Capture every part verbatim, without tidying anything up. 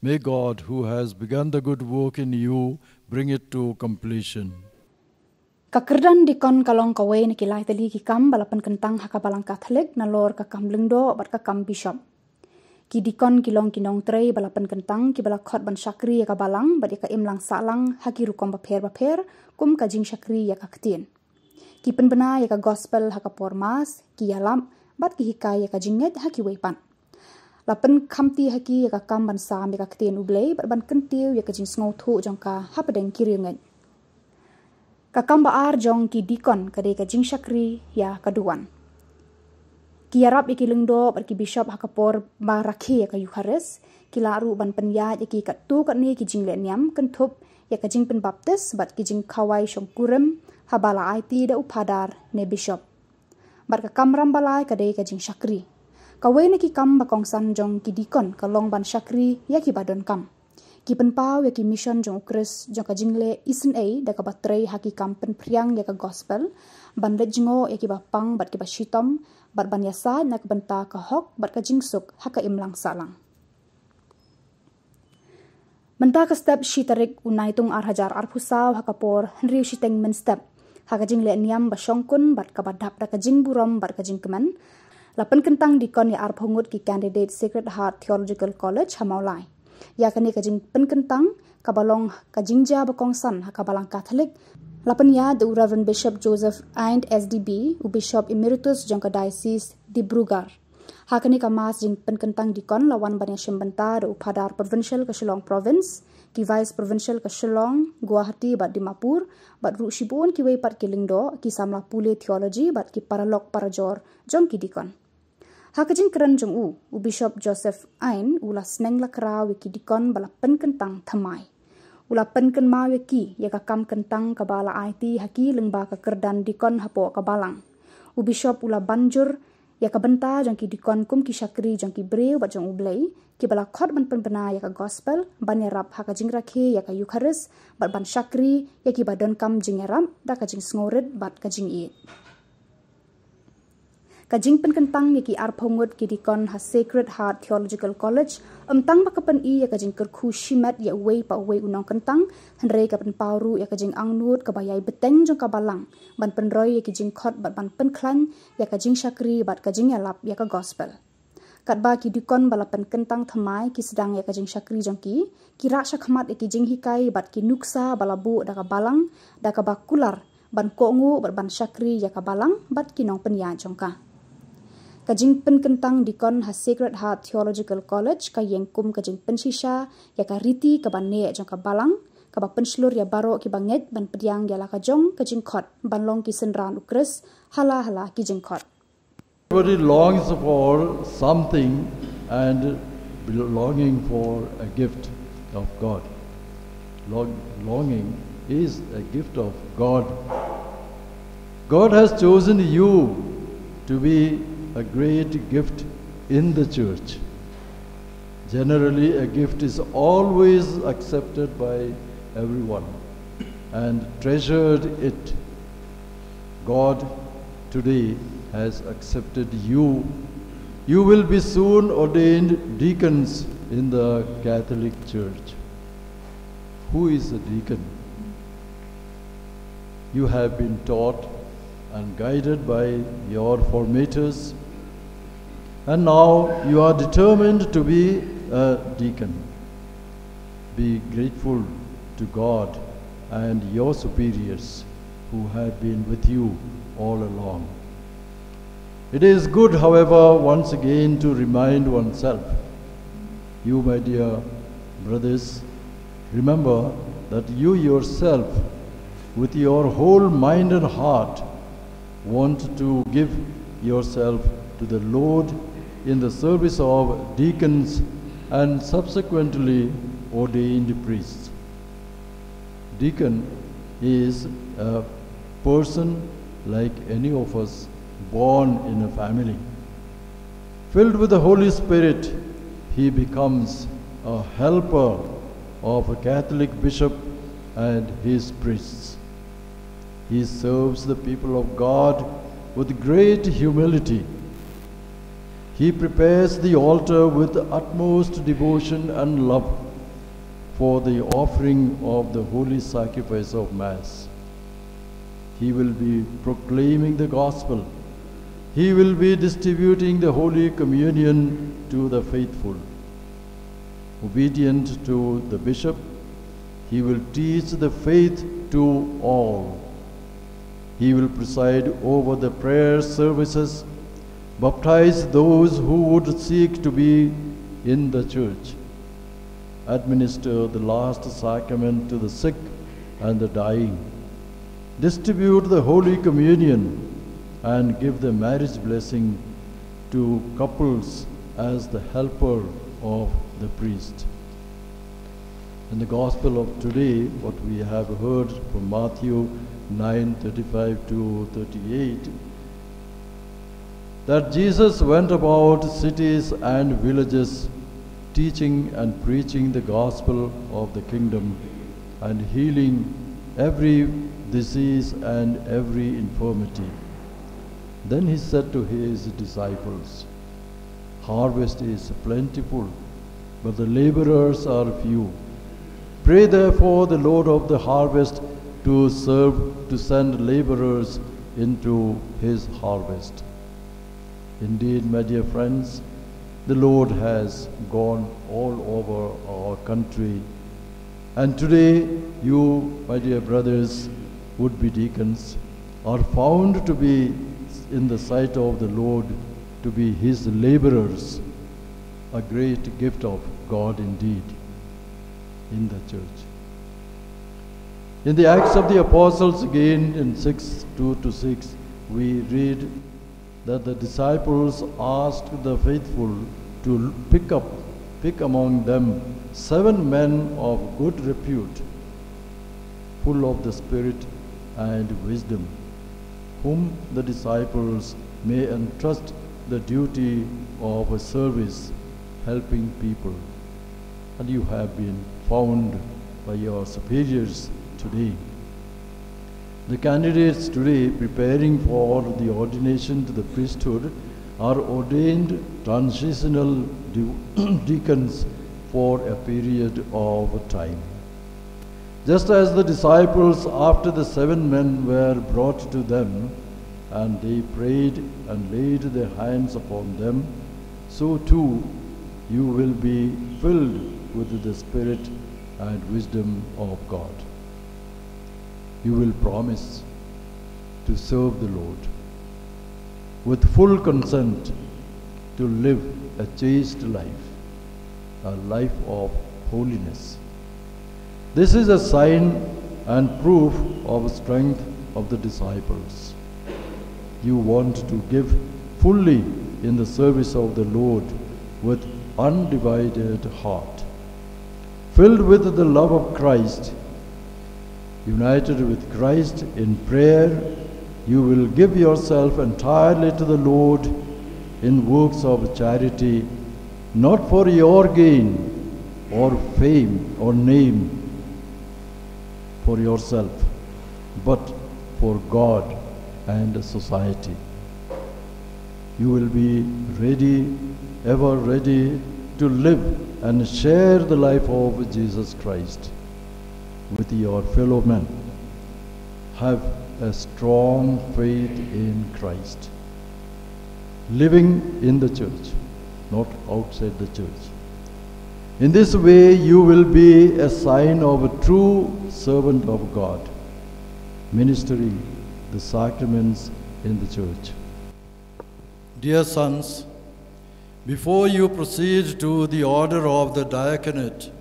May God, who has begun the good work in you, bring it to completion. Ka kyrdan dikon ka long kawei na ki lai tylli ki kam ba la pynkyntang ha ka Balang Katholik nalor ka kam lyngdoh bad ka kam bishop. Ki dikon ki long ki nongtrei ba la pynkyntang kiba la khot ban shakri ïa ka Balang bad ïa ka imlang sahlang ha ki rukom bapher bapher, kum ka jingshakri ïa ka ktien. Ki pynbna ïa ka gospel ha ka por Mass, ki ïalap, bad ki hikai ïa ka jingngeit ha kiwei pat. La pynkhamti ha ki ïa ka kam ban sam ïa ka ktien U Blei bad ban kyntiew ïa ka jingsngewthuh jong ka hapdeng ki riewngeit. Ka kam ba ar jong ki dikon ka dei ka jingshakri ïa ka duwan. Ki ïarap ïa ki lyngdoh bad ki bishop ha ka por ba rakhe ïa ka Eukharist, ki lah ruh ban pynïaid ïa ki katto katne ki jingleh niam, kynthup ïa ka jingpynbaptis bad ki jingkhawai shongkurim haba la aiti da u phadar ne bishop. Bad ka kamram ba lai ka dei ka jingshakri. Kawei na ki kam ba kongsan jong ki dikon ka long ban shakri ïa kiba donkam. Ki pynpaw ïa ki mission jong U Khrist jong ka jingleh isynei da kaba trei ha ki kam pynphriang ïa ka gospel, ban leit jngoh ïa kiba pang bad kiba shitom, bad ban ïasaid na ka bynta ka hok bad ka jingsuk ha ka imlang sahlang. Mynta ka step shi tarik u Naitung ar hajar arphew saw ha ka por hynriew shiteng mynstep, ha ka jingleh niam ba shongkun bad kaba dap da ka jingburom bad ka jingkmen, la pynkyntang dikon ïa arphew ngut ki candidate Sacred Heart Theological College ha Mawlai. Ïa kane ka jingpynkyntang kaba long ka jingjia ba kongsan ha ka Balang Katholik, la pynïaid da u Reverend Bishop Joseph Eint S D B, u Bishop Emeritus jong ka Diocese Dibrugarh. Ha kane ka Mass jingpynkyntang dikon la wan ban ïashim bynta da u Phadar Provincial ka Shillong Province, ki Vice Provincial ka Shillong, Guwahati bad Dimapur, bad ruh shibun kiwei pat ki lyngdoh, ki samla pule theology bad ki paralok parajor jong ki dikon. Ha ka jingkren jong u, u Bishop Joseph Eint u la sneng la khraw ïa ki dikon ba la pynkyntang thymmai. U la pynkynmaw ïa ki ïa ka kam kyntang kaba la aiti ha ki lyngba ka kyrdan dikon hapoh ka Balang. U Bishop u la ban jur ïa ka bynta jong ki dikon kum ki shakri jong ki briew bad jong U Blei, kiba la khot ban pynbna ïa ka gospel, ban ïarap ha ka jingrakhe ïa ka Eukharist, bad ban shakri ïa kiba donkam jingïarap da ka jingsngewrit bad ka jingïeit. Ka jingpynkyntang ïa ki arphew ngut ki dikon ha Sacred Heart Theological College, ym tang ba ka pyni ïa ka jingkyrkhu shimet ïa uwei pa uwei u nongkyntang, hynrei ka pynpaw ruh ïa ka jingangnud kaba ïai bteng jong ka Balang, ban pynroi ïa ki jingkhot bad ban pynkhlaiñ ïa ka jingshakri bad ka jingïalap ïa ka gospel. Katba ki dikon ba la pynkyntang thymmai ki sdang ïa ka jingshakri jong ki, ki rah shakhmat ïa ki jinghikai bad ki nuksa ba la buh da ka Balang, da kaba kular ban kohnguh bad ban shakri ïa ka Balang bad ki nongpynïaid jong ka. Ka jingpynkyntang dikon ha Sacred Heart Theological College ka ïeng kum ka jingpynshisha ïa ka riti kaba neh jong ka Balang, kaba pynshlur ïa baroh kiba ngeit ban pdiang ïa la ka jong ka jingkhot ban long ki synran U Khrist ha la ha la ki jingkhot. Everybody longs for something and longing for a gift of God. Long- longing is a gift of God. God has chosen you to be a great gift in the church. Generally, a gift is always accepted by everyone and treasured it. God today has accepted you. You will be soon ordained deacons in the Catholic Church. Who is a deacon? You have been taught and guided by your formators, and now you are determined to be a deacon. Be grateful to God and your superiors who have been with you all along. It is good, however, once again to remind oneself. You, my dear brothers, remember that you yourself, with your whole mind and heart, want to give yourself to the Lord in the service of deacons and subsequently ordained priests. Deacon is a person like any of us born in a family. Filled with the Holy Spirit, he becomes a helper of a Catholic bishop and his priests. He serves the people of God with great humility. He prepares the altar with utmost devotion and love. for the offering of the holy sacrifice of Mass. He will be proclaiming the gospel. He will be distributing the Holy Communion to the faithful. Obedient to the bishop, he will teach the faith to all. He will preside over the prayer services, baptize those who would seek to be in the church, administer the last sacrament to the sick and the dying, distribute the Holy Communion, and give the marriage blessing to couples as the helper of the priest. In the gospel of today, what we have heard from Matthew nine thirty-five to thirty-eight, that Jesus went about cities and villages, teaching and preaching the gospel of the kingdom and healing every disease and every infirmity. Then he said to his disciples, "Harvest is plentiful, but the laborers are few. Pray therefore the Lord of the harvest to serve, to send laborers into his harvest." Indeed, my dear friends, the Lord has gone all over our country. And today, you, my dear brothers, would be deacons, are found to be in the sight of the Lord to be his laborers, a great gift of God indeed in the church. In the Acts of the Apostles, again in six two to six, we read that the disciples asked the faithful to pick up, pick among them seven men of good repute, full of the Spirit and wisdom, whom the disciples may entrust the duty of a service, helping people. And you have been found by your superiors today. The candidates today preparing for the ordination to the priesthood are ordained transitional de- deacons for a period of time. Just as the disciples, after the seven men were brought to them, and they prayed and laid their hands upon them, so too you will be filled with the Spirit and wisdom of God. You will promise to serve the Lord with full consent, to live a chaste life, a life of holiness. This is a sign and proof of strength of the disciples. You want to give fully in the service of the Lord with undivided heart. Filled with the love of Christ, united with Christ in prayer, you will give yourself entirely to the Lord in works of charity, not for your gain or fame or name for yourself, but for God and society. You will be ready, ever ready to live and share the life of Jesus Christ with your fellow men. Have a strong faith in Christ, living in the church, not outside the church. In this way, you will be a sign of a true servant of God, ministering the sacraments in the church. Dear sons, before you proceed to the order of the diaconate,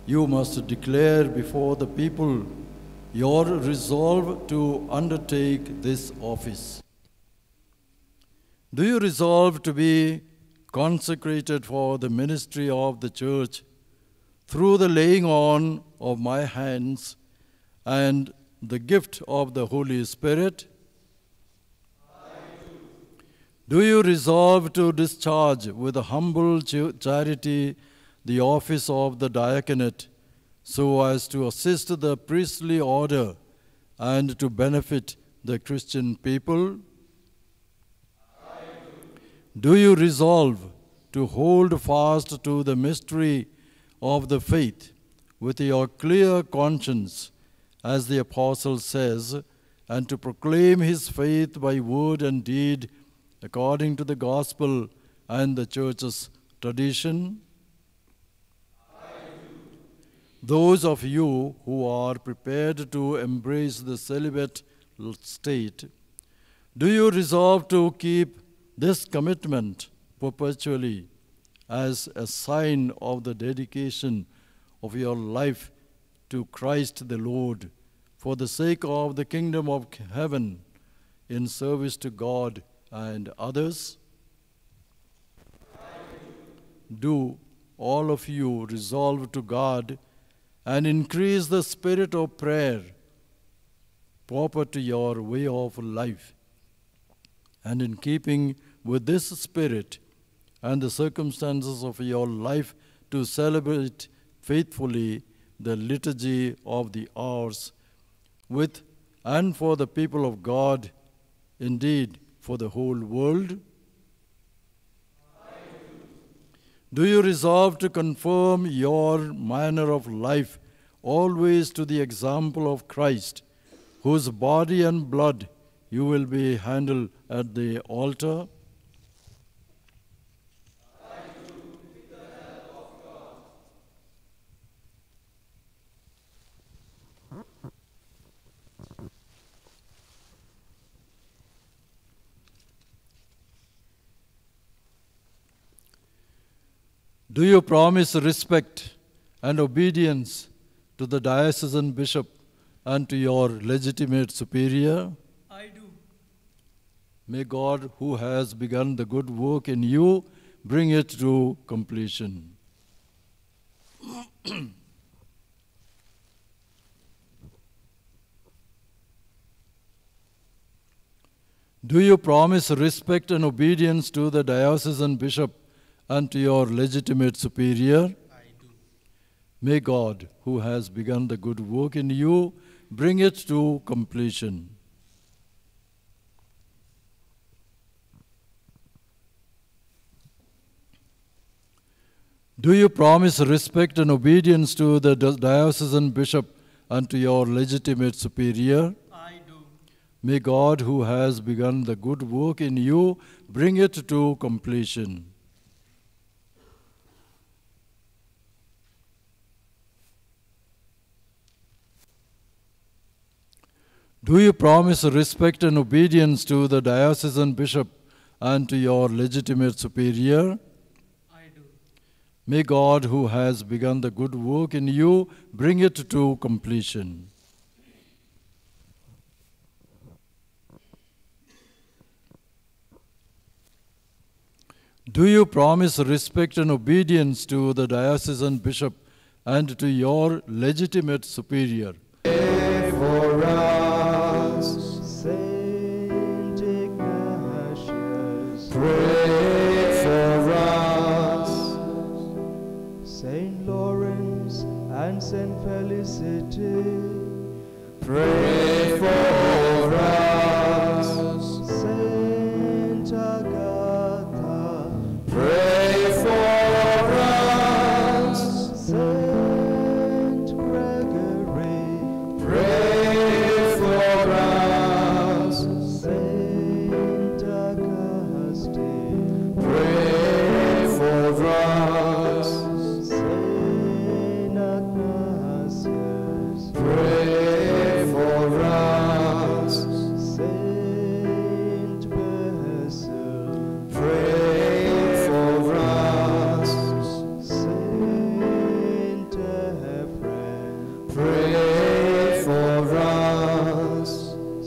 you must declare before the people your resolve to undertake this office. Do you resolve to be consecrated for the ministry of the church through the laying on of my hands and the gift of the Holy Spirit? Do you resolve to discharge with humble ch- charity the office of the diaconate so as to assist the priestly order and to benefit the Christian people? Do you resolve to hold fast to the mystery of the faith with your clear conscience, as the apostle says, and to proclaim his faith by word and deed, according to the gospel and the church's tradition? Those of you who are prepared to embrace the celibate state, do you resolve to keep this commitment perpetually as a sign of the dedication of your life to Christ the Lord for the sake of the kingdom of heaven in service to God and others? Do all of you resolve to guard and increase the spirit of prayer proper to your way of life, and in keeping with this spirit and the circumstances of your life, to celebrate faithfully the liturgy of the hours with and for the people of God, indeed for the whole world? Do you resolve to conform your manner of life always to the example of Christ, whose body and blood you will be handled at the altar? Do you promise respect and obedience to the diocesan bishop and to your legitimate superior? I do. May God, who has begun the good work in you, bring it to completion. Do you promise respect and obedience to the diocesan bishop and to your legitimate superior? I do. May God, who has begun the good work in you, bring it to completion. Do you promise respect and obedience to the di- diocesan bishop and to your legitimate superior? I do. May God, who has begun the good work in you, bring it to completion. Do you promise respect and obedience to the diocesan bishop and to your legitimate superior? I do. May God, who has begun the good work in you, bring it to completion. Do you promise respect and obedience to the diocesan bishop and to your legitimate superior? Pray for us. Saint Ignatius. Pray for us. Saint Lawrence and Saint Felicity. Pray for us. Saint Agatha. Pray for us. Saint Gregory. Pray for us. Saint Augustine. Pray for us. Saint Athanasius. Pray for us. Saint Basil. Pray for us. Saint Ephraim. Pray for us.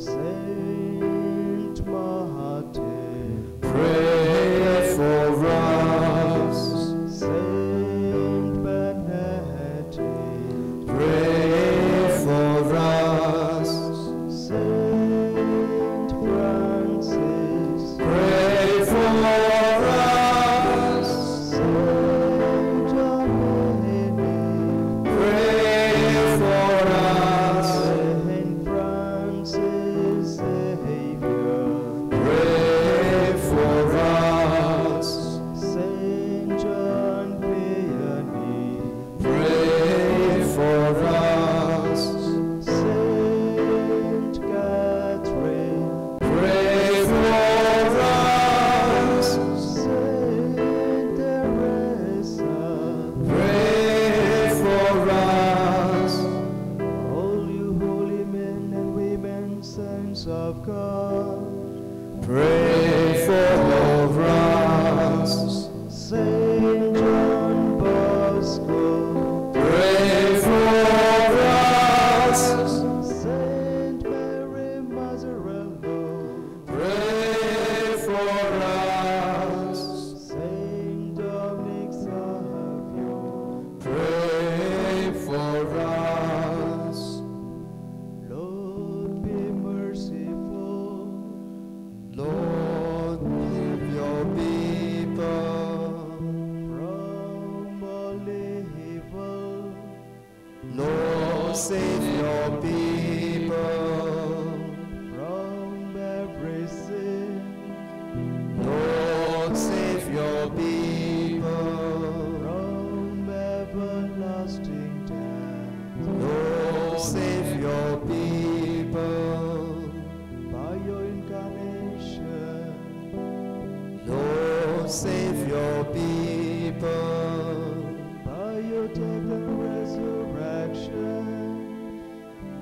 Saint Martin. Pray for us. Saint Benedict. Pray for us. Saint Francis. Pray for us. Saint Dominic. Pray for us. of God. Pray for us. Saint John Bosco. Pray for us. Saint Mary Mother of Lord. Pray for us. Saint Dominic Savio. Pray for us. Lord, be merciful. Lord, heal your people. From all evil. Lord, save your people. From every sin. Lord, save your people. From everlasting death. Lord, save your people. By your incarnation. Lord, save your people. By your death and resurrection.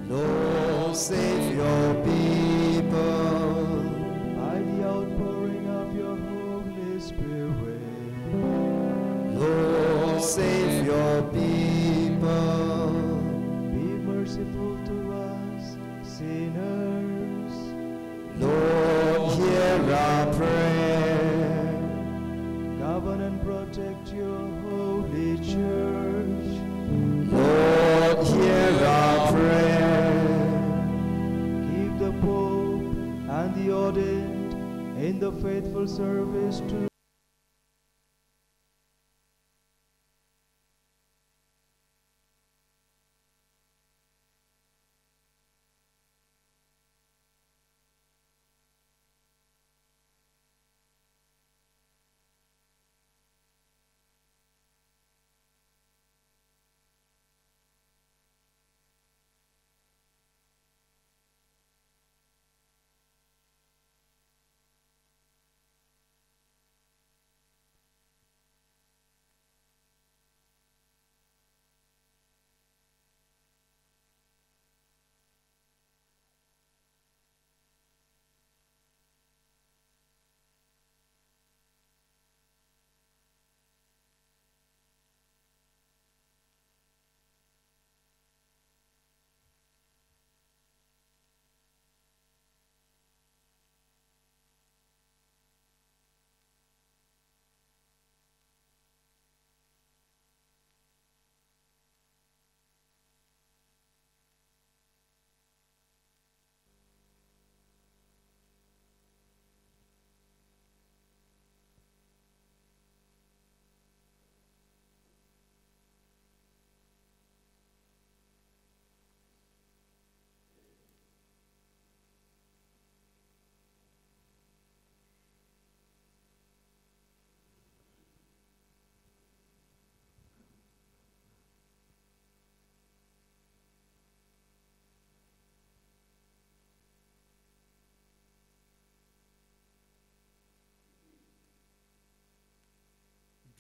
Lord, save your people. By the outpouring of your Holy Spirit. Lord, save your people. Be merciful to us, sinners. Lord, hear our prayer. Govern and protect your holy church. Lord, hear our prayer. Keep the Pope and the ordained in the faithful service to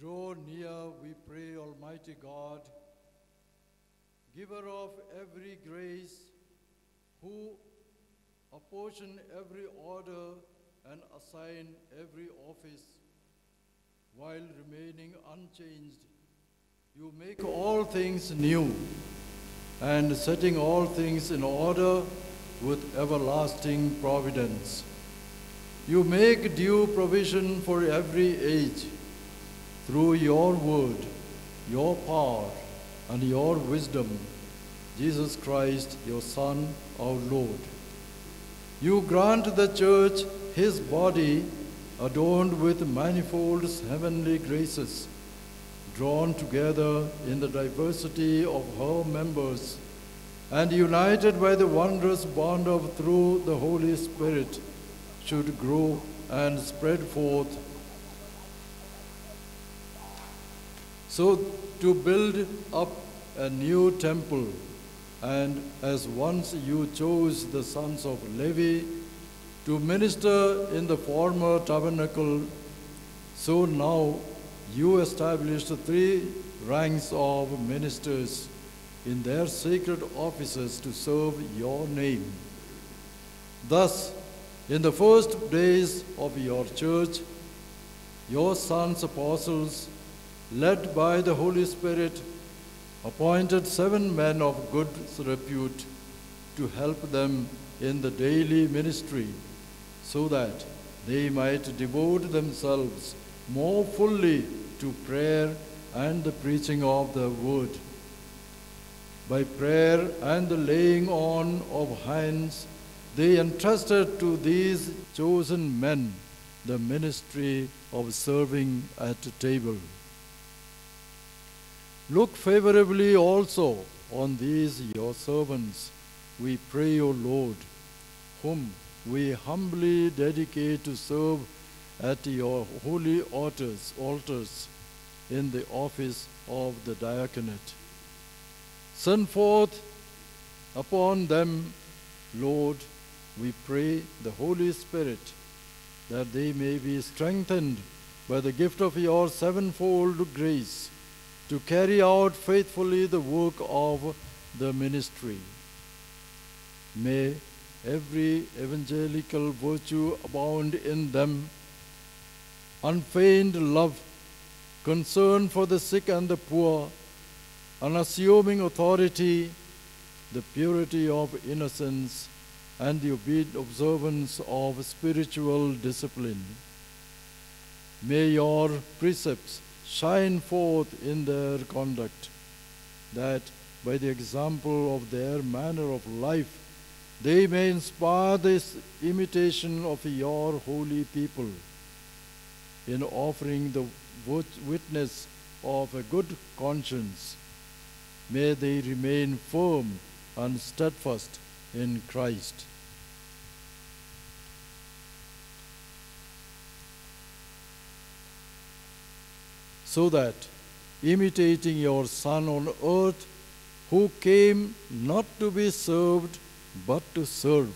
Draw near, we pray, Almighty God, giver of every grace, who apportion every order and assign every office while remaining unchanged. You make all things new, and setting all things in order with everlasting providence. You make due provision for every age through your word, your power, and your wisdom, Jesus Christ, your Son, our Lord. You grant the church, his body, adorned with manifold heavenly graces, drawn together in the diversity of her members, and united by the wondrous bond of through the Holy Spirit, should grow and spread forth, so to build up a new temple, and as once you chose the sons of Levi to minister in the former tabernacle, so now you established three ranks of ministers in their sacred offices to serve your name. Thus, in the first days of your church, your sons apostles, led by the Holy Spirit, appointed seven men of good repute to help them in the daily ministry, so that they might devote themselves more fully to prayer and the preaching of the word. By prayer and the laying on of hands, they entrusted to these chosen men the ministry of serving at table. Look favorably also on these your servants, we pray, O Lord, whom we humbly dedicate to serve at your holy altars, altars in the office of the diaconate. Send forth upon them, Lord, we pray, the Holy Spirit, that they may be strengthened by the gift of your sevenfold grace to carry out faithfully the work of the ministry. May every evangelical virtue abound in them, unfeigned love, concern for the sick and the poor, unassuming authority, the purity of innocence, and the obed-, observance of spiritual discipline. May your precepts shine forth in their conduct, that by the example of their manner of life, they may inspire this imitation of your holy people. In offering the wit-, witness of a good conscience, may they remain firm and steadfast in Christ. So that, imitating your Son on earth, who came not to be served, but to serve,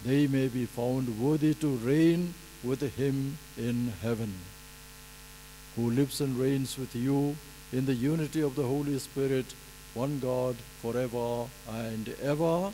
they may be found worthy to reign with him in heaven, who lives and reigns with you in the unity of the Holy Spirit, one God, forever and ever.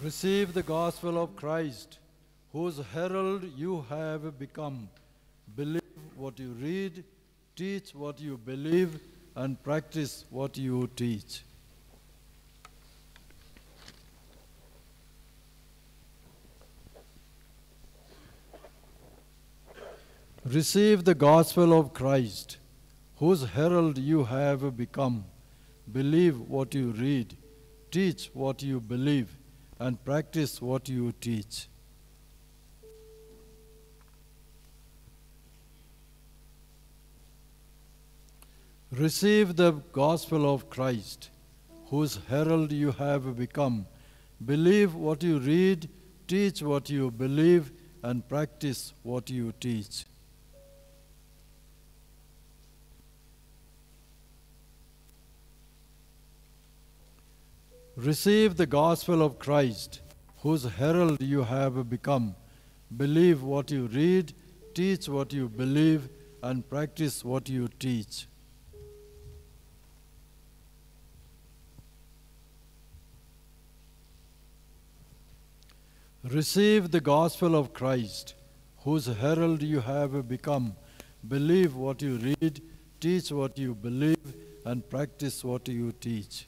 Receive the gospel of Christ, whose herald you have become. Believe what you read, teach what you believe, and practice what you teach. Receive the gospel of Christ, whose herald you have become. Believe what you read, teach what you believe, and practice what you teach. Receive the gospel of Christ, whose herald you have become. Believe what you read, teach what you believe, and practice what you teach. Receive the gospel of Christ, whose herald you have become. Believe what you read, teach what you believe, and practice what you teach. Receive the gospel of Christ, whose herald you have become. Believe what you read, teach what you believe, and practice what you teach.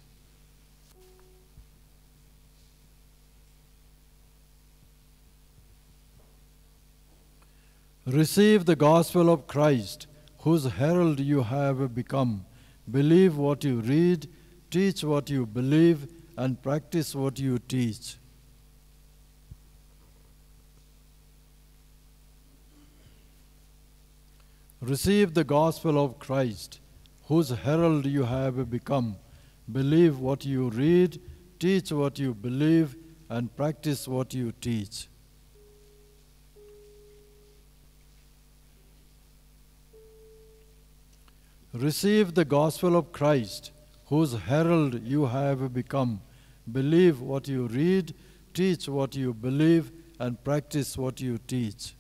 Receive the gospel of Christ, whose herald you have become. Believe what you read, teach what you believe, and practice what you teach. Receive the gospel of Christ, whose herald you have become. Believe what you read, teach what you believe, and practice what you teach. Receive the gospel of Christ, whose herald you have become. Believe what you read, teach what you believe, and practice what you teach.